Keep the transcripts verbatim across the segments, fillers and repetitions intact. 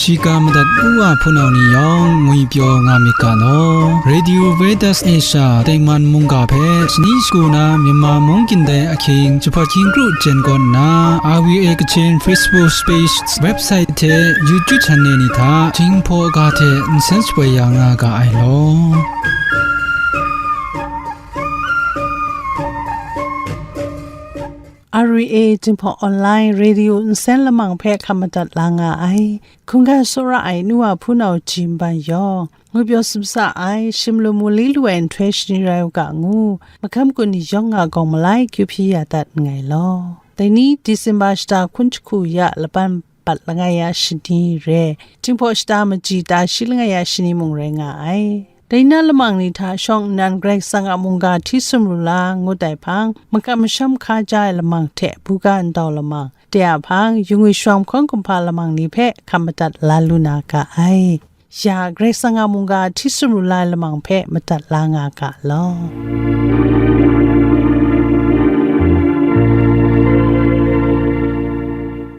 Shiga madat u wa hpunau ni yawng ngwipyaw nga myit ga law. Radio Veritas Asia tengman mungga hpe shani shagu na Myanmar mung kyin dai ahkying jahpawt hkying kru jen kaw nna, R V A Kachin Facebook page, website hte YouTube channel ni hta Jinghpaw ga hte nsen shapoi ya nga ga ai law. R V A Jinghpaw Online Radio nsen lamang hpe hkap madat la nga ai. Hkungga tsawra ai nu wa hpunau jim ban yawng, ngwipyaw sumsa ai, shim lu mu li lu ai nhtoi shani rai u ga ngu, mahkam kun ni yawng nga gawng malai kyu hpyi ya dat nngai law. Dai ni Disemba shata hkun jahku ya laban bat langai ya shani re, Jinghpaw shata maji ta shi langai ya shani mung rai nga ai. Dai na lamang ni hta shawng nnan Karai Kasang a mungga hti sumru la ngut ai hpang, makam masham hkaja ai lamang hte buga ndau lamang, de a hpang, yungwi shawng hkawng kumhpa lamang ni hpe hkam madat la lu na ga ai. Ya, Karai Kasang a mungga hti sumru la ai lamang hpe madat la nga ga law.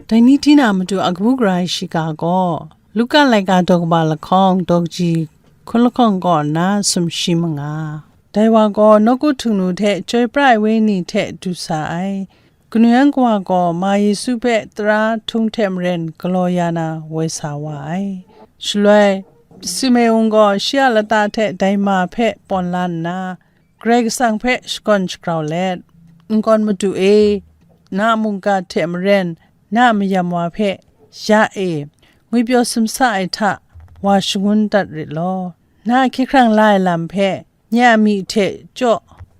Dai ni hti na matu a kabu gara ai shiga gaw, Luka laika daw kaba lahkawng, daw kaji hkun lahkawng kaw nna sumshi manga. Dai wa gaw nawku htingnu hte chyoi pra ai wenyi ni hte du sa ai. Kanu yan kawa gaw ma Yesu hpe tara htung hte maren galaw ya na woi sa wa ai. Shaloi, Simeon gaw shi a lata hte dai ma hpe pawn la nna, Karai Kasang hpe shakawn shagrau let, "N-gawn Madu e, na a mungga hte maren na a mayam wa hpe, ya e, ngwipyaw sumsa ai hta wa shangun dat rit law, na a hkye hkrang la ai lam hpe nye a myi hte chyaw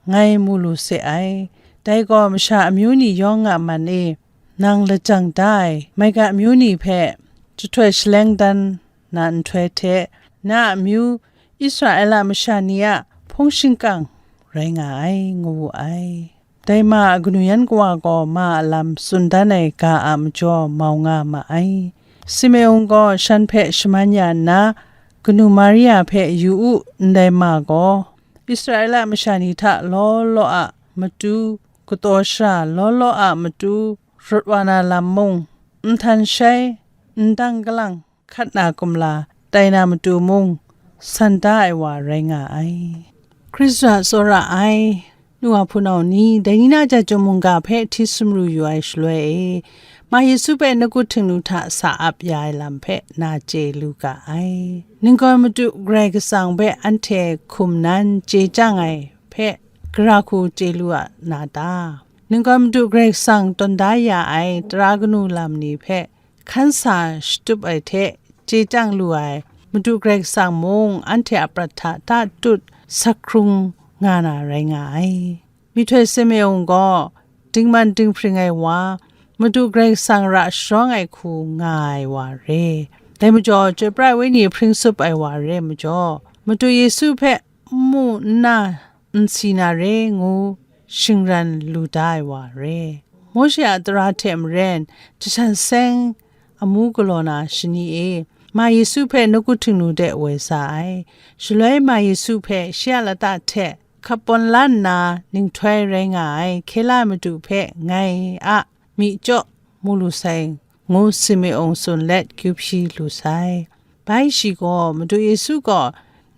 ngai mu lu se ai. Dai gaw masha amyu ni yawng a man e nang lajang da ai maiga amyu ni hpe jahtoi shaleng dan na nhtoi hte, na a amyu Israela masha ni a hpung shingkang rai nga ai," ngu wu ai. Dai ma a kanu yan kawa gaw ma a lam tsun dan ai ga a majaw mau nga ma ai. Simeon gaw shan hpe shaman ya nna, kanu Maria hpe yu u, ndai ma gaw Israela masha ni hta law law a matu, kataw shara law law a matu, rawt wa na lam mung, nhtan shai, ndang galang, hkat na kumla tai na matu mung, san da ai wa rai nga ai. Hkristu a tsawra ai nu wa hpunau ni, dai ni na a chyum mungga hpe hti sumru yu ai shaloi e, ma Yesu hpe nawku htingnu hta sa ap ya ai lam hpe na chye lu ga ai. N-gawn Madu Karai Kasang hpe anhte hkum nan chye chyang ai hpe gara hku chye lu a na ta? N-gawn Madu Karai Kasang tawn da ya ai tara kanu lam ni hpe hkan sa shatup ai hte chye chyang lu ai Madu Karai Kasang mung anhte a prat hta tatut sak hkrung nga na rai nga ai. Myihtoi Simeon gaw dingman dinghpring ai wa, Madu Karai Kasang ra sharawng ai hku nga ai wa re. Dai majaw, chyoi pra ai wenyi hpring tsup ai wa re majaw, Madu Yesu hpe n mu nna n si na re ngu shingran lu da ai wa re. Mawshe a tara hte maren, jahtan seng amu galaw na shani e, ma Yesu hpe nawku htingnu de woi sa ai. Shaloi ma Yesu hpe shi a lata hte hkap pawn la nna ninghtoi rai nga ai hkye la ai Madu hpe ngai a myi chyaw mu lu sai, ngu Simeon tsun let kyu hpyi lu sai. Bai shi gaw, Madu Yesu gaw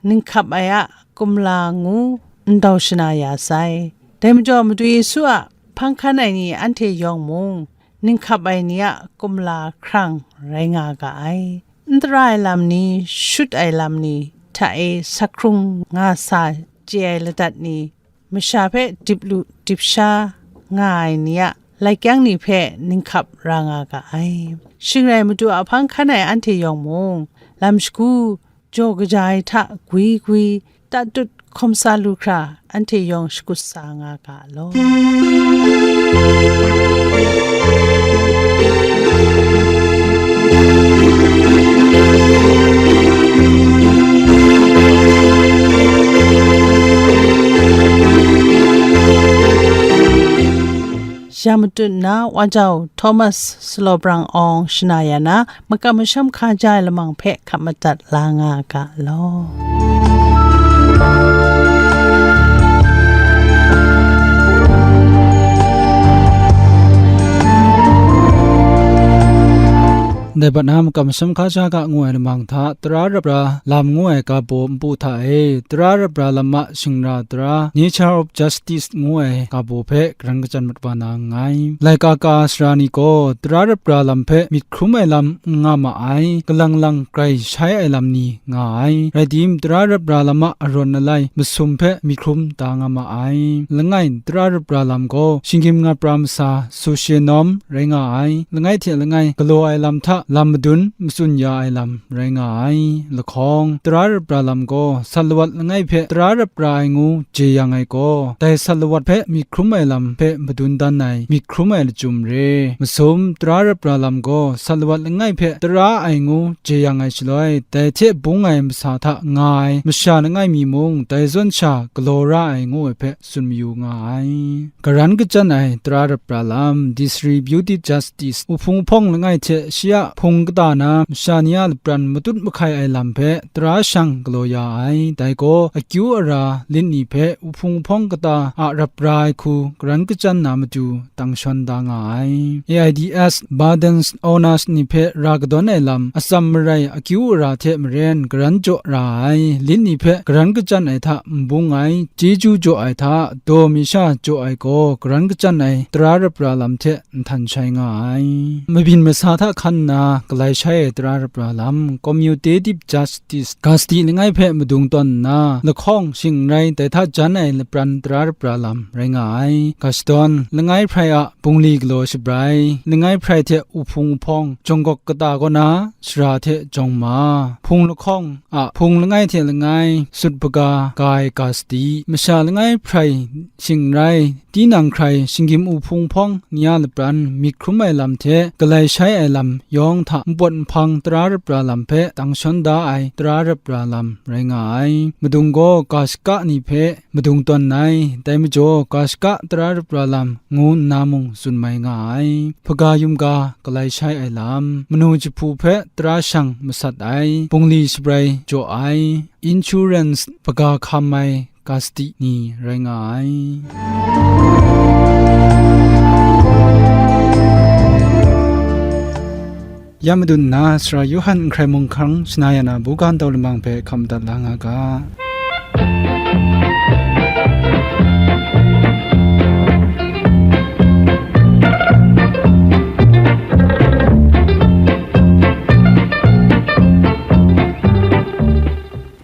ninghkap ai a kumla ngu ndau shana ya sai. Dai majaw, Madu Yesu a hpang hkan ai ni anhte yawng mung, ninghkap ai ni a kumla hkrang rai nga ga ai. N tara ai lam ni, shut ai lam ni hta e sak hkrung nga sa chye ai ladat ni, masha hpe dip lu dip sha nga ai ni a lai kyang ni hpe ninghkap ra nga ga ai. Shing rai, Madu a hpang hkan ai anhte yawng mung, lam shagu jaw kaja ai hta gwi gwi, tatut hkawm sa lu hkra, anhte yawng shakut sa nga ga law. Ya matut na, Wa Jau Thomas Salaw Brang Awng shana ya na, makam masham hkaja ai lamang hpe hkap madat la nga ga law. Dai bat na makam masham hka sha ga ngu ai lamang hta, tara rap ra lam ngu ai ga baw npu hta e, tara rap ra lam a shingra tara, Nature of Justice ngu ai ga baw hpe karan kachyan mat wa na nngai. Laika ka sara ni gaw, tara rap ra lam hpe myit hkrum ai lam n nga ma ai, kalang lang grai shai ai lam ni nga ai. Rai tim, tara rap ra lam a arawn alai masum hpe myit hkrum da nga ma ai. Langai, tara rap ra lam gaw, shinggyim ngap ra masa, Socionom, rai nga ai. Langai hte langai, galaw ai lam hta lam madun matsun ya ai lam rai nga ai. Lahkawng, tara rap ra lam gaw, sat lawat langai hpe tara rap ra ai ngu jeyang ai gaw, dai sat lawat hpe myit hkrum ai lam hpe madun dan ai, myit hkrum ai lachyum re. Masum, tara rap ra lam gaw, sat lawat langai hpe tara ai ngu jeyang ai shaloi, dai hte bung ai masa hta nga ai masha langai mi mung, dai zawn sha galaw ra ai ngu ai hpe tsun mayu nga ai. Karan kachyan ai tara rap ra lam, Distributive Justice, uhpung uhpawng langai hte shi a hpung kata na masha ni a lapran matut mahkai ai lam hpe tara shang galaw ya ai. Dai gaw, akyu ara lit ni hpe uhpung uhpawng kata a rap ra ai hku karan kachyan na matu tang shawn da nga ai. A I D S, Burdens Owners ni hpe ra kadawn ai lam atsam marai akyu ara hte maren karan jaw ra ai lit ni hpe karan kachyan ai hta n bung ai, chyeju jaw ai hta daw mi sha jaw ai gaw karan kachyan ai tara rap ra lam hte nhtan shai nga ai. Mabyin masa hta hkan nna galai shai ai tara rap ra lam, Commutative Justice, Gasti langai hpe madung tawn nna, lahkawng shing n rai dai hta jan ai lapran tara rap ra lam rai nga ai. Gashton, langai hprai a bungli galaw shabrai, langai hprai hte uhpung uhpawng, jawng gawk kata kaw na, shara hte jawng ma, hpung lahkawng a hpung langai hte langai sut baga ga ai Gasti, masha langai hprai shing n rai, tinang hkrai shinggyim uhpung hpawng ni a lapran myit hkrum ai lam hte galai shai ai lam yawng hta npawt nhpang tara rap ra lam hpe tang shawn da ai tara rap ra lam rai nga ai. Madung gaw ga shaka ni hpe madung tawn ai, dai majaw ga shaka tara rap ra lam ngu nna mung tsun mai nga ai. Hpaga yum ga galai shai ai lam, manu jahpu hpe tara shang masat ai, bungli shabrai jaw ai, insurance hpaga hkam ai, Gasti ni rai nga ai. Ya madun nna, Sara Yawhan n hkrai mung hkang shana ya na buga ntau lamang hpe hkam dat la nga ga.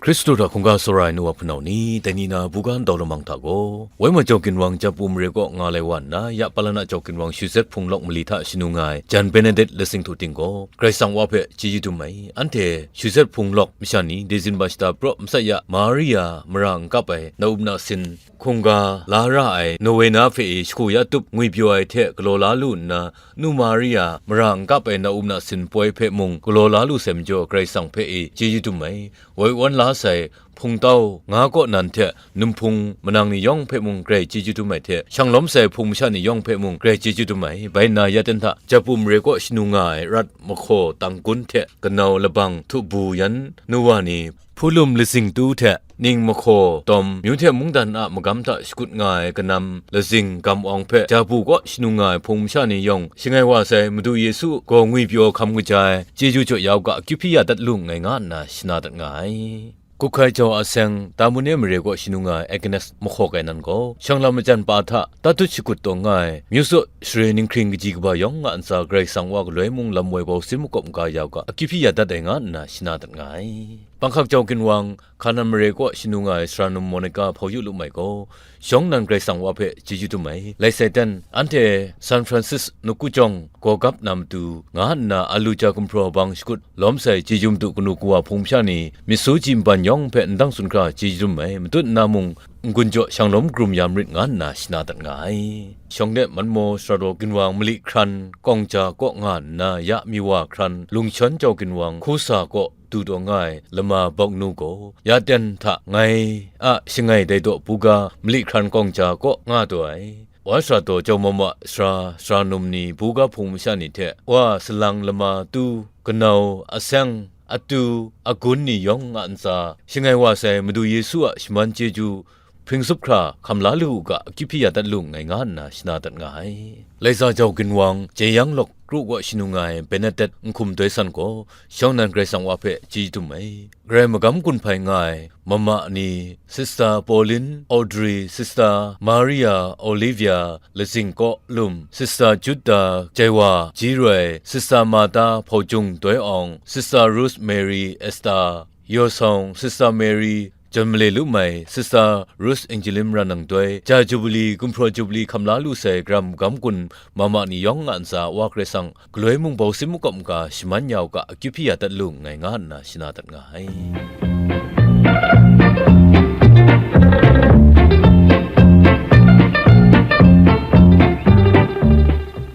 Hkristu hta hkungga tsawra ai nu wa hpunau ni, dai ni na buga ntau lamang hta gaw, Waiman jau ginwang Japu mare kaw nga lai wa nna, ya Palana jau ginwang Shuzet Hpung Lawk mali hta shanu nga ai Jan Benedict Letsing Htu Ting gaw, Karai Kasang Wa hpe chyeju dum ai. Anhte Shuzet Hpung Lawk masha ni, December shata praw masat ya Maria mara n kap ai na-up nasin hkungga la ra ai Norway na hpe e shagu ya tup ngwipyaw ai hte galaw la lu nna, Nu Maria mara n kap ai na-up nasin poi hpe mung galaw la lu sai majaw, Karai Kasang hpe e chyeju dum ai. Woi wan la sai, hpungtau nga kaw nan hte numhpung manang ni yawng hpe mung grai chyeju dum ai hte, shang lawm sai hpung masha ni yawng hpe mung grai chyeju dum ai. Bai nna, ya ten hta Japu mare kaw shanu nga ai rat mahkaw tanggun hte kanau labang htubu yan nu wa ni, hpulum lazing tu hte ning mahkaw tawm, myu hte mungdan a magam hta shakut nga ai kanam lazing gam awng hpe Japu kaw shanu nga ai hpung masha ni yawng, shangai wa sai Madu Yesu gaw ngwipyaw hkam kaja ai chyeju jaw ya u ga, akyu hpyi ya dat lu nngai, nga nna shana dat nga ai. Kuhkai jau a seng, Tamune mare kaw shanu nga ai Agnes mahkaw kainan gaw, shang lam majan pa hta tatut shakut taw nga ai, myu tsaw share ninghkring kaji kaba yawng nga ntsa, Karai Kasang Wa galoi mung lam woi bau sin makawp maga ya u ga, akyu hpyi ya dat ai, nga nna shana dat nga ai. Panghkak jau ginwang, Hkanan mare kaw shanu nga ai sara num Monica Hpau Yu Lum Mai gaw, shawng nan Karai Kasang Wa hpe chyeju dum ai. Lai sai ten, anhte San Francis Nuku Jawng gaw gap na matu, nga nna alu ja gumhpraw bang shakut lawm sai chyeju madu kanu kawa hpung masha ni, myit su ji nban yawng hpe ndang tsun hkra chyeju dum ai, matut nna mung n-gun jaw shang lawm karum ya marit, nga nna shana dat nga ai. Shawng de Manmaw sara daw ginwang mali hkran kawng ja kaw nga nna, ya Miwa hkran lungshawn jau ginwang hkusa kaw du taw nga ai lama bawk nu gaw, ya ten hta ngai a shangai dai daw buga mali hkran kawng ja kaw nga taw ai. Wa sara daw jau mama sara, sara num ni, buga hpung masha ni hte wa salang lama tu, kanau, aseng, atu, agun ni yawng nga ntsa, shangai wa sai Madu Yesu a shaman chyeju hpring tsup hkra hkam la lu u ga, akyu hpyi ya dat lu nngai, nga nna shana dat nga ai. Laiza jau ginwang, jeyang lawk kru kaw shanu nga ai Benedet Nhkum Doi San gaw, shawng nnan Karai Kasang Wa hpe chyeju dum ai. Karai magam gun hpai nga ai mama ni, Sister Pauline, Audrey, Sister Maria, Olivia, Lazing Kaw Lum, Sister Judah, Jaiwa, Jiroi, Sister Martha, Hpaujung Doi Awng, Sister Rose Mary, Esther, Yawsawng, Sister Mary, John Male Lu Mai, Sister Rose Angelim Ranang Doi, ja Jubili, gumhpraw Jubili hkam la lu sai, Karai magam gun mama ni yawng a ntsa, Wa Karai Kasang galoi mung bau sim makawp maga shaman ya u ga, akyu hpyi ya dat lu nngai, nga nna shana dat nga ai.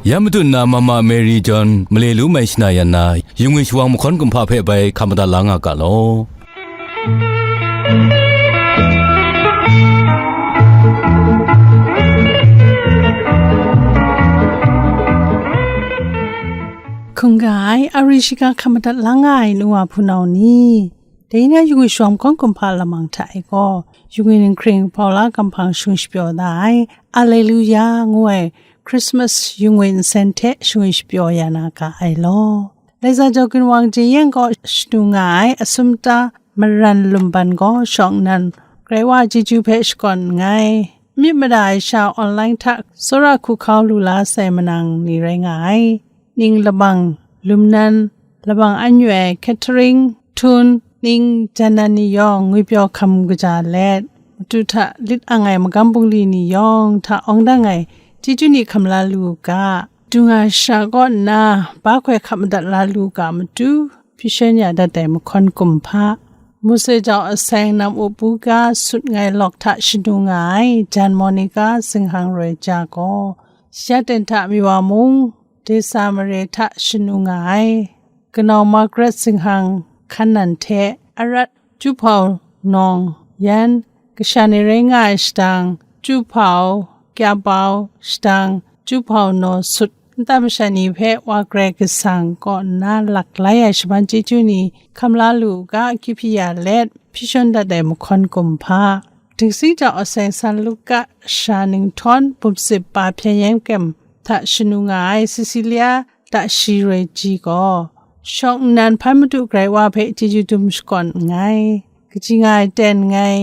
Ya madu nna mama Mary John Male Lu Mai shana yan na, yungwi shawang mahkawn kumhpa hpe bai hkam madat la nga ga law. Hkungga ai, ari shiga hkam madat la nga ai nu wa hpunau ni, dai na yungwi shawang mahkawn kumhpa lamang hta e gaw, yungwi ninghkring hpaula kamhpang shung shapyaw da ai, Alleluia ngu ai Christmas yungwi nsen hte shungwi shapyaw ya na ga ai law. Laiza jau ginwang jeyang kaw shanu nga ai Asumta Maran Lumban gaw shawng nnan Karai Wa chyeju hpe shakawn nngai. Myit mada ai sha online hta tsawra hku hkau lu la sai manang ni rai nga ai. Ning labang Lumnan, labang Anyu ai Catering, Htun, Ning, Jan nan ni yawng ngwipyaw hkam kaja let, matu hta lit ang ai magam bungli ni yawng hta awng dang ai chyeju ni hkam la lu u ga, dung a shara kaw nna ba hkoi hkap madat la lu ga matu, hpyi shawn ya dat ai mahkawn kumhpa, Mose jau aseng nam up buga sut ngai lawk hta shanu nga ai jan Monica zinghang roi ja gaw, ya ten hta miwa mung, desa mare hta shanu nga ai, kanau Margaret zinghang hkan nan hte arat Juhpau nawng yan, kasha ni rai nga ai shadang, Juhpau, Kyabau, shadang, Juhpau naw sut, nta masha ni hpe Wa Karai Kasang kaw nna lak lai ai shaman chyeju ni hkam la lu u ga, akyu hpyi ya let, hpyi shawn dat ai mahkawn kumhpa, Dingsing jau aseng san Luka sha ninghtawn bum sip pa hpyen yan kem hta shanu nga ai Cecilia da shi roi ji gaw, shawng nnan hpan madu Karai Wa hpe chyeju dum shakawn nngai. Kaji nga ai ten nngai,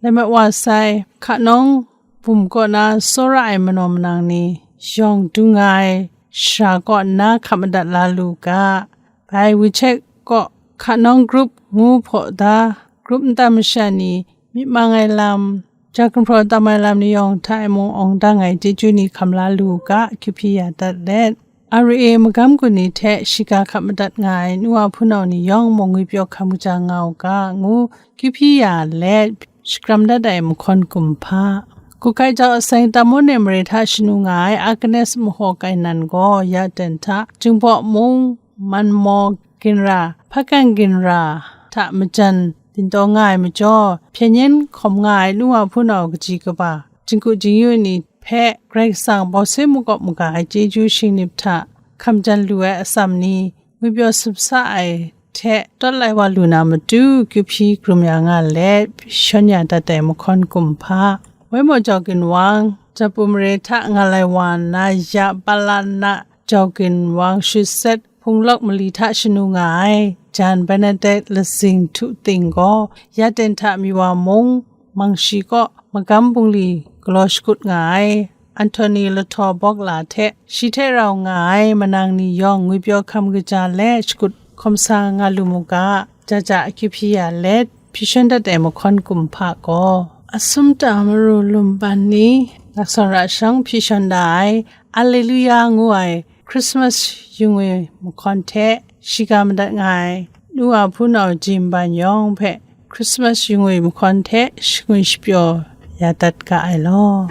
lai mat wa sai, hka nawng bum kaw na tsawra ai manaw manang ni, yawng dung nga ai shara kaw nna hkap madat la lu ga, bai WeChat kaw hka nawng grup ngu hpaw da, grup nta masha ni myit mang ai lam, ja gumhpraw tam ai lam ni yawng hta e mung awng dang ai chyeju ni hkam la lu u ga, akyu hpyi ya dat let, R A A magam gun ni hte shiga hkap madat nga ai nu wa hpunau ni yawng mung ngwipyaw hkam kaja nga u ga, ngu akyu hpyi ya let, shakram dat ai mahkawn kumhpa. Kukai jau aseng Tamon e mare hta shanu nga ai Agnes mahaw kai nan gaw, ya ten hta Jinghpaw mung, Manmaw ginra, Hpakan ginra hta majan bindawng nga ai majaw, hpyen yen hkawm nga ai nu wa hpunau kaji kaba, jinghku jingyu ni hpe Karai Kasang bawse makawp maga ai chyeju shingnip hta hkam jan lu ai atsam ni, ngwipyaw sumsa ai hte tawt lai wa lu na matu, kyu hpyi hkrum ya nga let, shawn ya dat ai mahkawn kumhpa. Waimaw jau ginwang, Japu mare hta nga lai wa nna, ya Palana jau ginwang shut set, hpung lawk mali hta shanu nga ai, jan Bernadette Lazing Htu Ting gaw, ya ten hta miwa mung, Mangshi kaw magam bungli galaw shakut nga ai, Anthony Lahtaw Bawk La hte shi hte rau nga ai manang ni yawng ngwipyaw hkam kaja let shakut hkawm sa nga lu mu ga, ja ja akyu hpyi ya let, hpyi shawn dat ai mahkawn kumhpa gaw, Asumta Maru Lumban ni, laksaw ra shang hpyi shawn da ai, Alleluia ngu ai Christmas yungwi mahkawn hte shiga madat nga ai nu wa hpunau Jim Ban yawng hpe Christmas yungwi mahkawn hte shangwi shapyaw ya dat ga ai law.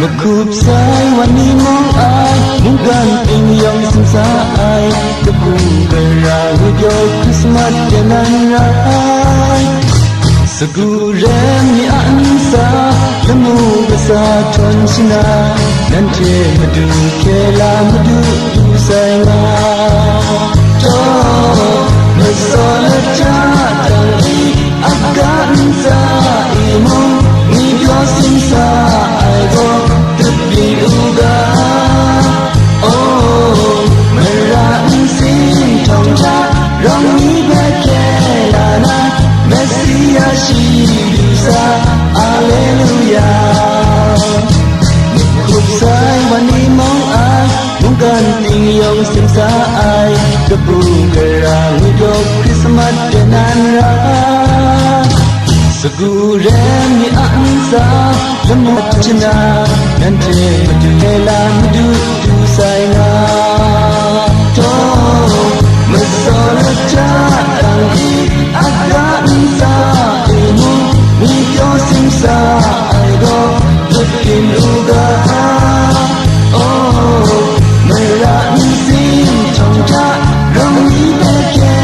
Mahkup sai wa ni mung ai, mungkan ting yawng sumsa ai, kabu gara ngwipyaw Christmas yanan ra ai. Sagu rem ni a nsa, lamu kasa htawn shana, Nanhte Madu hkye la Madu du sai nga, taw, matsaw lata dang e, a ga ntsa e mung, ngwi pyaw sing sa ai gaw, dut byin u ga. O, mara nsin htawng hta, rawng ni hpe hkye la na, Mesia shi du sa, Alleluia. Hkup sai wa ni mawng ai, mungkan ting yawng sim sa ai, kabu gara ngwi dawp Krismas de nan ra. Sagu ren mi a ntsa, lamu chana, nanhte Madu hkye la Madu du sai nga, taw, matsaw lata dang e, a ga ntsa e mung, ngwi pyaw sing sa ai gaw, dut byin u ga. O, mara nsin htawng hta, rawng ni hpe hkye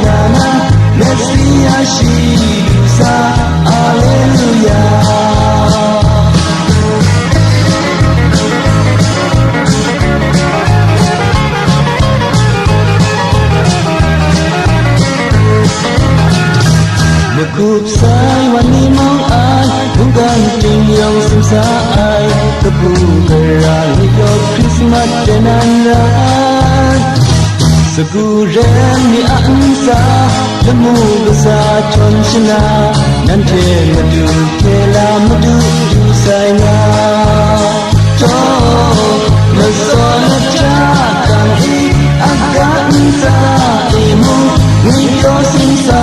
la na, Mesia shi du sa, Alleluia. Magup sai wa ni mawng ai, mungkan ting yawng sim sa ai, kabu gara ngwi dawp Krismas de nan ra ai. Sagu ren mi a ntsa, lamu kasa htawn shana, nanhte Madu hkye la Madu du sai nga, taw, matsaw lata dang e, a ga ntsa e mung, ngwi pyaw sing sa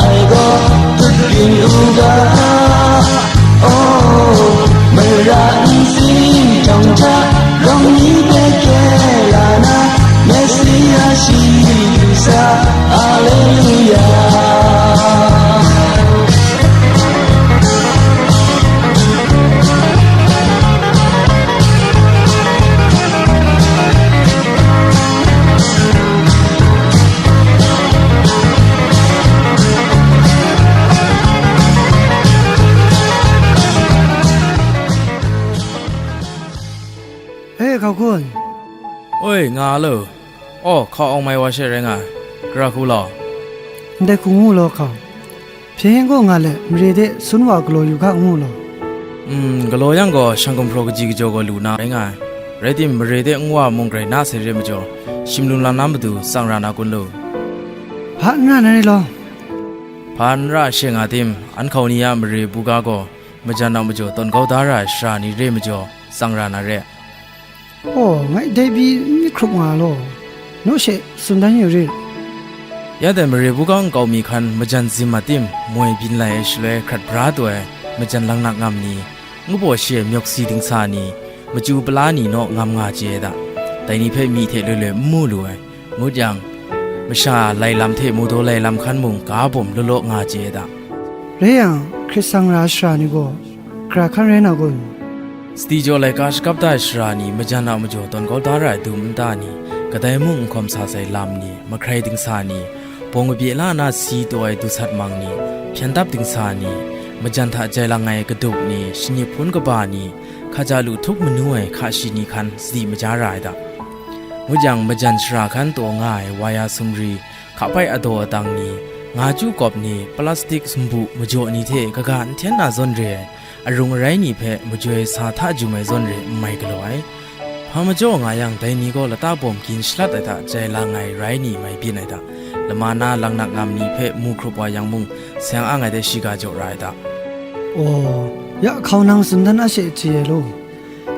ai gaw, dut byin u ga. O, mara nsin htawng hta, rawng ni hpe hkye la na, Mesia shi du sa, Alleluia. E, hkau hku ai. Oi, nga lo. Aw, hkau awng mai wa she rai nga ai. Gara hku law. Ndai hku ngu law hkau. Hpyen yen kaw nga let, mare de sun wa galaw yu hka ngu law. Mm, galaw yang gaw, shang gumhpraw kaji kajaw gaw lu na rai nga ai. Rai tim, mare de nwa mung grai na sai re majaw, shim lum lam na matu tsang ra na kun lu. Hpa n ra na re law. Hpa n ra she nga tim, an hkau ni a mare buga gaw, majan a majaw tawn kau da ra ai shara ni re majaw, tsang ra na re. Aw, ngai dai pyi n myit hkrup nga law, naw she tsun dan yu rit. Ya dai mare buga nkau mi hkan majan zim a tim moi byin lai ai shaloi hkrat bra taw ai majan langnak ngam ni, ngu baw shi ai myawk si dingsa ni, machyu pala ni naw ngam nga chye ai da. Dai ni hpe myi hte loi loi n mu lu ai. Ngut yang, masha lai lam hte maudaw lai lam hkan mung ga bawm law law nga chye ai da. Rai yang, hkrit sang ra ai shara ni gaw, gara hkan rai na kun? Sadi jaw laika shakap da ai shara ni, majan a majaw tawn kau da ra ai dum nta ni, kadai mung n hkawm sa sai lam ni, mahkrai dingsa ni, bawng kabye la na si taw ai dusat mang ni, hpyen dap dingsa ni, majan hta jai lang ai kadup ni, shanip hpun kaba ni, hkaja lu htup manu ai hka shi ni hkan sadi maja ra ai da. Ngut yang, majan shara hkan taw nga ai waya sumri, hkapai adaw adang ni, nga chyu kawp ni, plastik sumbu majaw ni hte kaga n hten na zawn re ai, arung arai ni hpe majoi sa hta jum ai zawn re n mai galaw ai. Hpa majaw nga yang, dai ni gaw lata bawm gin shalat ai hta jai lang ai rai ni mai byin ai da. Lama na langnak ngam ni hpe mu hkrup wa yang mung, seng ang ai de shiga jaw ra ai da. Aw, ya hkau nang tsun dan a she chye ai law.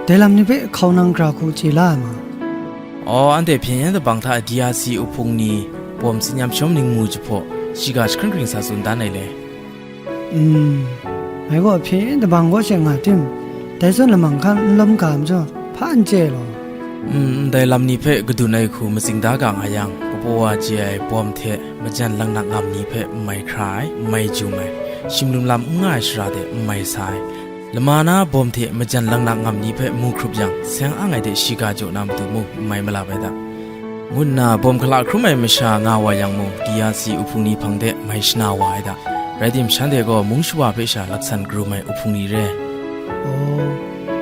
Dai lam ni hpe hkau nang gara hku chye la ai ma? Aw, anhte hpyen yen dabang hta D R C uhpung ni, bawm tsin yam shawm ningmu jahpaw, shiga jahkring hkring sa tsun dan ai le. Mm, ngai gaw hpyen yen dabang kaw she nga tim, dai zawn lamang hkan n lawm ga majaw, hpa n chye ai law. Mm, ndai lam ni hpe kadun ai hku matsing da ga nga yang, kapaw wa chye ai bawm hte majan langnak ngam ni hpe n mai hkra ai, n mai jum ai, shim lum lam n nga ai shara de n mai sa ai, lama na bawm hte majan langnak ngam ni hpe mu hkrup yang, seng ang ai de shiga jaw na matu mung n mai malap ai da, ngu nna bawm hkala hkrum ai masha nga wa yang mung, D R C uhpung ni hpang de mai shana wa ai da. Rai tim, shanhte gaw mung shawa hpe sha laksan karum ai uhpung ni re. Aw,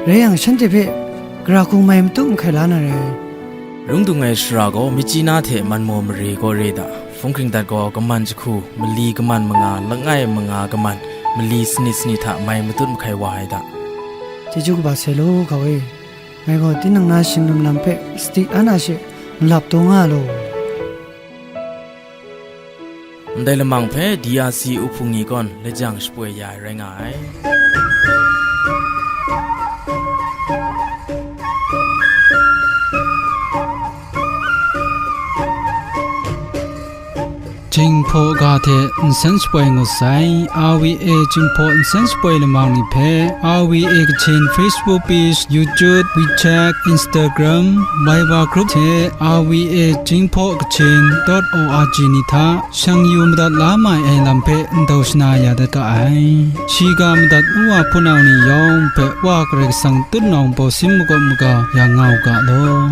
rai yang, shanhte hpe Gara hkung mai matut mahkai la na re. Rung dung ai shara gaw, Myitkyina hte Manmaw mare gaw re da, hpung hkring dat gaw, kaman jahku, mali kaman manga, langai manga kaman, mali sanit sanit hta mai matut mahkai wa ai da. Chyeju kaba sai law, kau e. Ngai gaw tinang na shinglum lam hpe sadi an a she malap taw nga law. Ndai lamang hpe D R C uhpung ni gawn lajang shapoi ya ai rai nga ai. Jinghpaw ga hte nsen shapoi ngut sai, R V A Jinghpaw nsen shapoi lamang ni hpe, R V A Kachin Facebook page, YouTube, WeChat, Instagram, Viber group hte R V A Jinghpaw Kachin dot O R G ni hta shang yu madat la mai ai lam hpe ndau shana ya dat ga ai. Shiga madat nu wa hpunau ni yawng hpe Wa Karai Kasang tutnawng bawsin makawp maga ya nga u ga law.